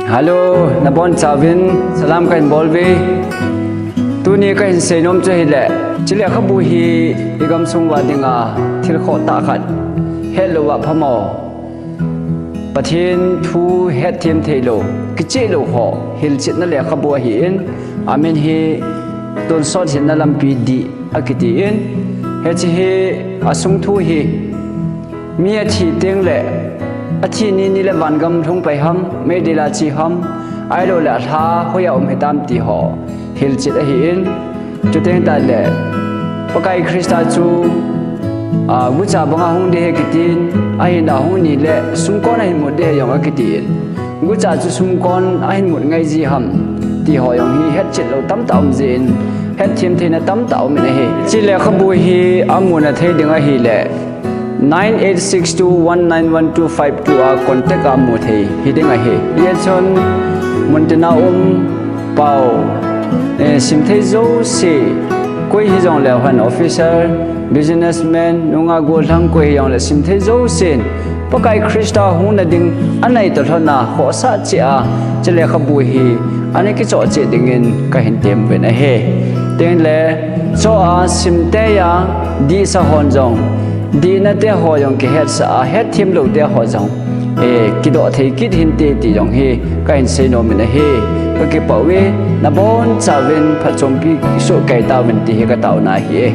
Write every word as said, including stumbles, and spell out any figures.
Hello, nabonchauvin salam kahin bol uve. Tuni kahin seinom chu hileh, hiche lekhabu hi igamsung uva dinga thil khoh tah khat, hetlou a phamo, Pathen thu hetthem theilou, kicheh lou ho hilchetna lekhabu ahin, amin hi Tonsot Hinna Lampi Dih akitin, hiche hi asung thu hi, mi athi tengleh, athi ni ni le vangam lhung pai ham, meidil a che ham, ahilouleh alha hoiya um hitam ti ho hilchet ahin, chuteng tahleh, Pakai Christa chu, a, gucha banga hung ding ahi kitin, ahinla hung nileh sumkon ahin mut ding ahi jong akitin, gucha chu sumkon ahin mut ngai ji ham ti ho jong hi hetchet lou tamtah um jeh in, hetthem theina tamtah um in ahi. Hiche lekhabu hi amuna thei ding ahileh, nine eight six two one nine one two five two a contact a mu thei hiding ahi. Hichun muntina um, pao, eh, simthei jouse, koi hijongleh hon officer, businessman, nungah gollhang koi hijongleh simthei jousen, Pakai Christa hungna ding anei toh lhona khohsah cheh a, hiche lekhabu hi ana kichoh cheh dingin kahin temuvin ahi. Tengleh, choh a simtei a, dihsa hon jong, dihnate ho jong kihetsah a, hetthem loute ho jong, eh, kidoh thei kit hinte ti jong hi kahin seinom in ahi. Kakipah uve, nabonchauvin phatchompi soh kei tauvin ti hi kataona ahi e.